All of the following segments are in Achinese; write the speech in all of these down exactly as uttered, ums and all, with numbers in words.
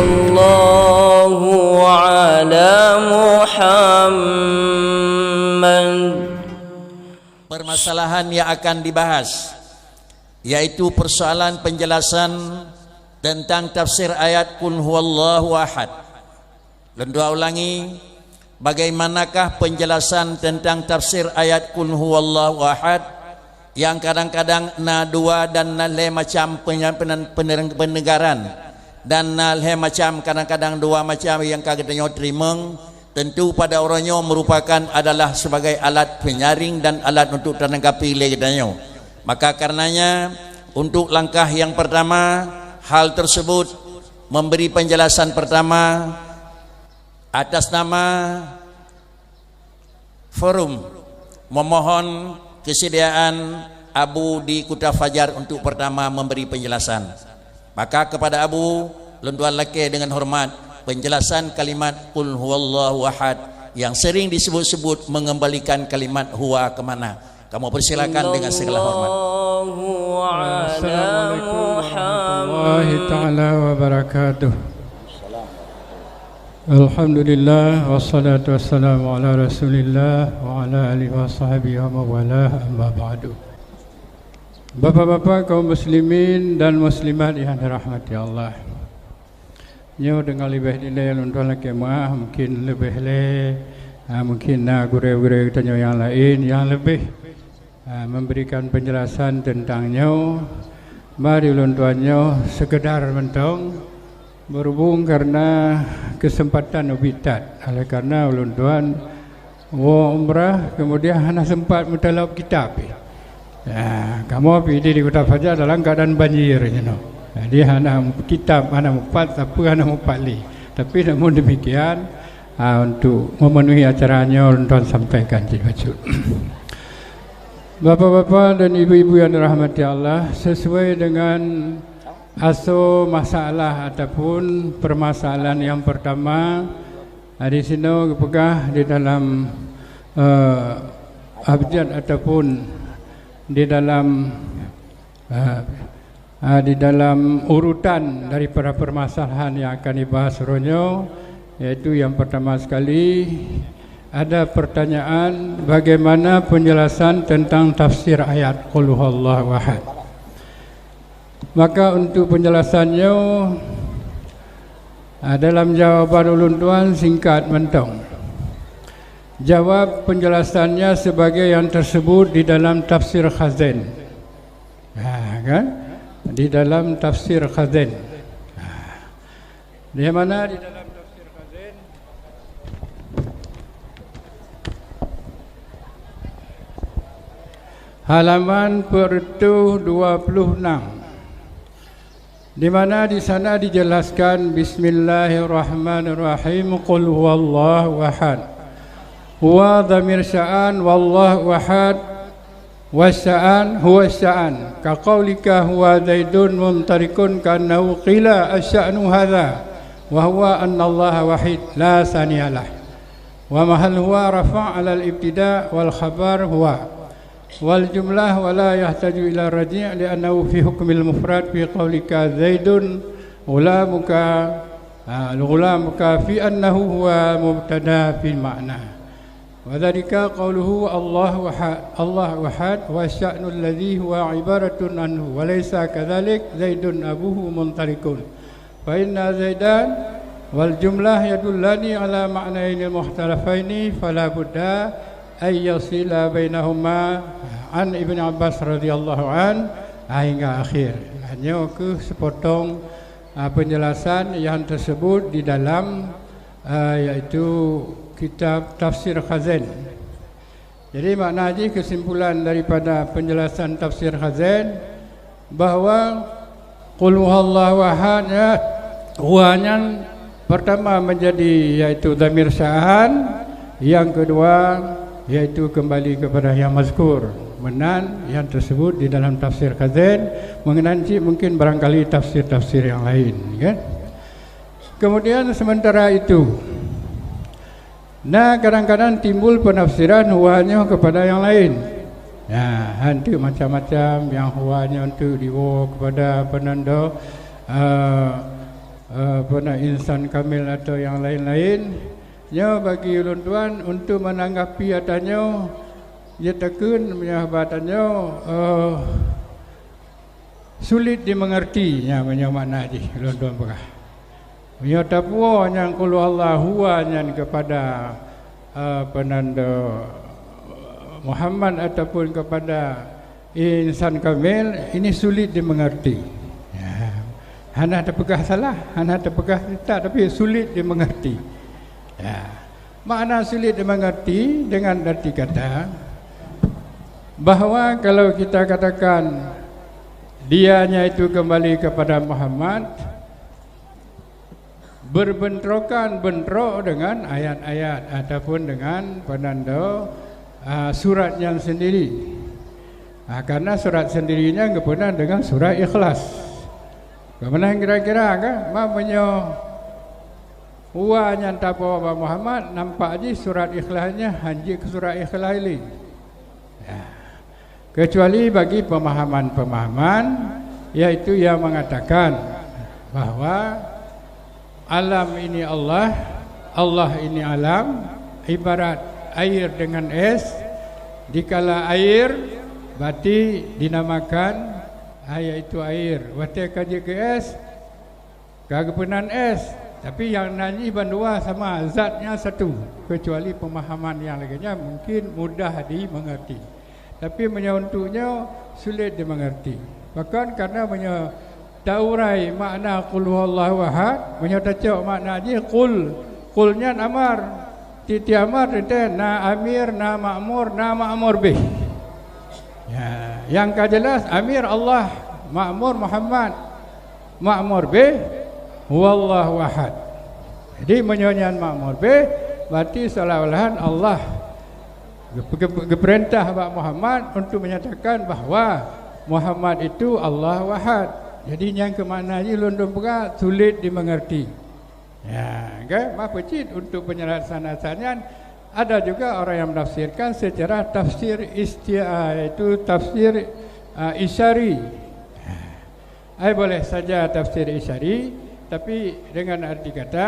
Allahu ala Muhammad. Permasalahan yang akan dibahas, yaitu persoalan penjelasan tentang tafsir ayat Qul Huwallahu Ahad. Lôn dua ulangi, bagaimanakah penjelasan tentang tafsir ayat Qul Huwallahu Ahad yang kadang-kadang na dua dan na lhée macam penya-, penen-, pener-, penegaran dan na lhée macam, kadang-kadang dua macam nyang ka geutanyoe teurimong, tentu pada uroe nyoe merupakan adalah sebagai alat penyaring dan alat untuk tananggapi lé geutanyoe. Maka karenanya, untuk langkah yang pertama, hal tersebut memberi penjelasan pertama atas nama forum memohon kesediaan Abu di Kuta Fajar untuk pertama memberi penjelasan. Maka kepada Abu, lôn tuan lakée dengan hormat penjelasan kalimat Qul Huwallahu Ahad yang sering disebut-sebut mengembalikan kalimat huwa ke mana. Kamoe persilakan dengan segala hormat. Assalamualaikum warahmatullahi taala wabarakatuh. Alhamdulillah, wassalatu wassalamu ala Rasulillah wa ala alihi wa sahbihi wa mawalah, amma ba'du. Bapak-bapak, kaum muslimin dan muslimat yang dirahmati Allah. Nyoe deungon leubeh dilée lôn tuan lakée meuah, mungkin leubeh lé, ah, mungkin na gurée-gurée geutanyoe nyang laén nyang leubeh, ah, memberikan penjelasan tentang nyoe. Bari ulôn tuan nyoe sekedar mantong, berhubung karena kesempatan ubit that, oleh karena ulôn tuan woe umrah, kemudian hana sempat meutalab kitab. Ya, kamoe pih di Kuta Fajar dalam keadaan banjir, you know. Jadi hana kitab, hana mupat, sapeue hana mupat lé. Tapi namun demikian, ha, untuk memenuhi acara nyoe, lôn tuan sampaikan cit bacut. Bapak-bapak dan ibu-ibu yang dirahmati Allah, sesuai dengan asoe masalah ataupun permasalahan yang pertama, di sinoe geupeugah di dalam, eh, abjad ataupun di dalam, eh, eh, di dalam urutan daripada permasalahan yang akan dibahas uroe nyoe, yaitu yang pertama sekali, ada pertanyaan bagaimana penjelasan tentang tafsir ayat Qul Huwallahu Ahad. Maka untuk penjelasan nyoe, ah, dalam jawaban ulôn tuan singkat mantong. Jawab penjelasannya sebagai yang tersebut di dalam tafsir Khazain. Ha, kan? Di dalam tafsir Khazain. Ha. Di mana di dalam tafsir Khazain? Halaman empat ratus dua puluh enam. Di mana di sana dijelaskan, "Bismillahirrahmanirrahim. Qul huwallahu ahad. Huwa dhamir sya'an, wallahu ahad. Wa sya'an, huwa sya'an. Ka qaulika huwa Zaidun muntaliqun, ka annahu qila asy-sya'nu hadza. Wa huwa annallaha wahid, la saniya lah." Wa mahal huwa rafa' alal ibtida wal khabar huwa. Wal jumlah wa la yahtaju ila raji' li'annahu fi hukmil mufrad fi qaulika Zaidun ghulamuka, ah, ghulamuka fi annahu huwa mubtada fil ma'na. Wa dzalika qauluhu Allahu ahad, Allahu ahad, wa sya'nul ladzi huwa ibaratun anhu, wa laisa kadzalik Zaidun abuhu muntaliqun. Fa inna Zaidan wal jumlah yadullani ala ma'naini mukhtalafaini, fala budda ay yasila bainahuma an Ibni Abbas radhiyallahu an, hingga akhir. Nyoe keuh sepotong, ah, penjelasan yang tersebut di dalam, ah, yaitu kitab Tafsir Khazain. Jadi, makna jih, kesimpulan daripada penjelasan tafsir Khazain, bahwa Qul huwallahu ahad, ya, huwa nyan pertama menjadi, yaitu dhamir sya'an, yang kedua, yaitu kembali kepada yang mazkur. Meunan yang tersebut di dalam tafsir Khazain, mengenai cit mungkin barangkali tafsir-tafsir yang lain, kan? Kemudian sementara itu, nah, kadang-kadang timbul penafsiran huwa nyoe kepada yang lain. Ya, hantu macam-macam yang huwa nyoe untuk diwoe kepada apa nan do, eh, eh, peuna insan kamil atau nyang laén-laén. Nyoe bagi ulôn tuan untuk menanggapi ata nyoe, ya takheun meunyoe haba tanyoe, eh, sulit dimengerti, nyan meunyoe makna jih ulôn tuan peugah. Meunyoe tapuwoe nyang qul huwallahu nyan kepada, eh, penanda Muhammad ataupun kepada insan kamil, ini sulit dimengerti. Ya. Hana tapeugah salah, hana tapeugah tidak, tapi sulit dimengerti. Ya. Makna sulit dimengerti dengan arti kata bahwa kalau kita katakan dianya itu kembali kepada Muhammad, berbentrokan bentrok dengan ayat-ayat ataupun dengan penanda, ah, surat nyan sendiri. Ah, karena surat sendirinya geupeuna dengan surat Ikhlas. Bagaimana kira-kira, kan? Ma meunyoe wa nyan tabawa bak Muhammad, nampak jih surat Ikhlas nyan hanjeuet keu surat Ikhlas lé. Ya. Kecuali bagi pemahaman-pemahaman, yaitu yang mengatakan bahwa alam ini Allah, Allah ini alam, ibarat air dengan es. Dikala air, berarti dinamakan, ah, yaitu air. Watée ka jeuet keu es, ka geupeunan es, tapi nyang nan jih bandua sama, zatnya satu, kecuali pemahaman nyang lagée nyan mungkin mudah dimengerti. Tapi meunyoe untuk nyoe sulit dimengerti. Pakon? Karena meunyoe taurai makna qul huwallahu ahad, meunyoe tacok makna jih qul, qul nyan amar, tieb-tieb amar teuntée na amir, na makmur, na makmur bih. Ya, nyang ka jelas amir Allah, makmur Muhammad, makmur bih huwallahu ahad. Jadi meunyoe nyan makmur bih, berarti seolah-olahan Allah geup-, geup-, geupeurintah bak Muhammad untuk menyatakan bahwa Muhammad itu Allahu Ahad. Jadi nyang keumakna jih lôn dum peugah sulit dimengerti. Ya, kan? Maka cit untuk penjelasan asal nyan, ada juga orang yang menafsirkan secara tafsir isti-, ah, itu tafsir, ah, isyari. Ai boleh saja tafsir isyari, tapi dengan arti kata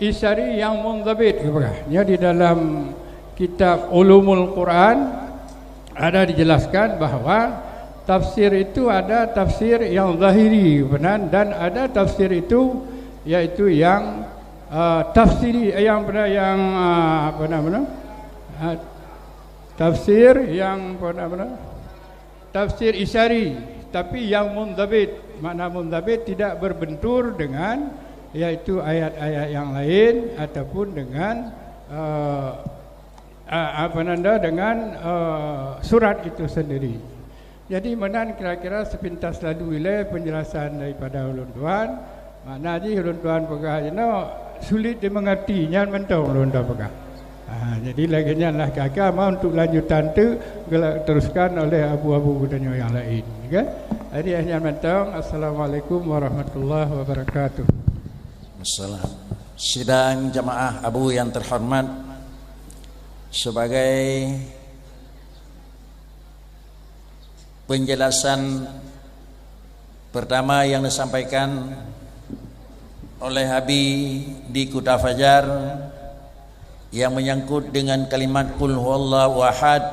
isyari yang munzabit, geupeugah. Nya di dalam kitab Ulumul Quran ada dijelaskan bahwa tafsir itu ada tafsir yang zahiri, benar, dan ada tafsir itu yaitu yang, ah, tafsiri, yang benar, yang, ah, apa nama, ah, tafsir yang apa nama, tafsir isyari, tapi yang munzabit. Makna munzabit tidak berbentur dengan yaitu ayat-ayat yang lain ataupun dengan, eh, eh, apa nanda, dengan, eh, surat itu sendiri. Jadi meunan kira-kira sepintas lalu ilée penjelasan daripada ulôn tuan. Makna jih ulôn tuan peugah inoe sulit dimengerti, nyan mantong ulôn tuan peugah. Ha, jadi lagée nyan lah kaka ma untuk lanjutan tu geuteruskan oleh abu-abu geutanyoe nyang laén, kan? Jadi nyan mantong. Assalamualaikum warahmatullahi wabarakatuh. Assalam. Sidang jamaah abu yang terhormat, sebagai penjelasan pertama yang disampaikan oleh Abi di Kuta Fajar yang menyangkut dengan kalimat qul huwallahu ahad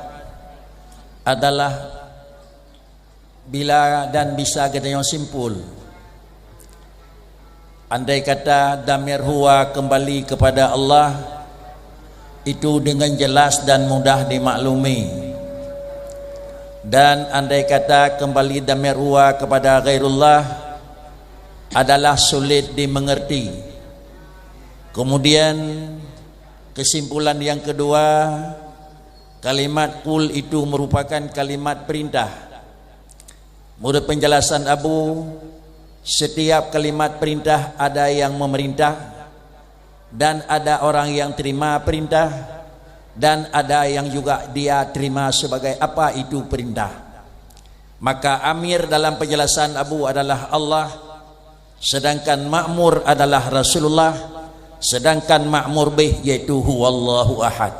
adalah bila dan bisa geutanyoe simpul. Andai kata damir huwa kembali kepada Allah, itu dengan jelas dan mudah dimaklumi. Dan andai kata kembali damir huwa kepada ghairullah, adalah sulit dimengerti. Kemudian, kesimpulan yang kedua, kalimat qul itu merupakan kalimat perintah. Menurut penjelasan Abu, setiap kalimat perintah ada yang memerintah, dan ada orang yang terima perintah, dan ada yang juga dia terima sebagai apa itu perintah. Maka amir dalam penjelasan Abu adalah Allah, sedangkan makmur adalah Rasulullah, sedangkan makmur bih yaitu huwallahu ahad.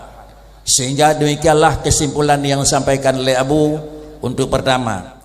Sehingga demikianlah kesimpulan yang disampaikan oleh Abu untuk pertama.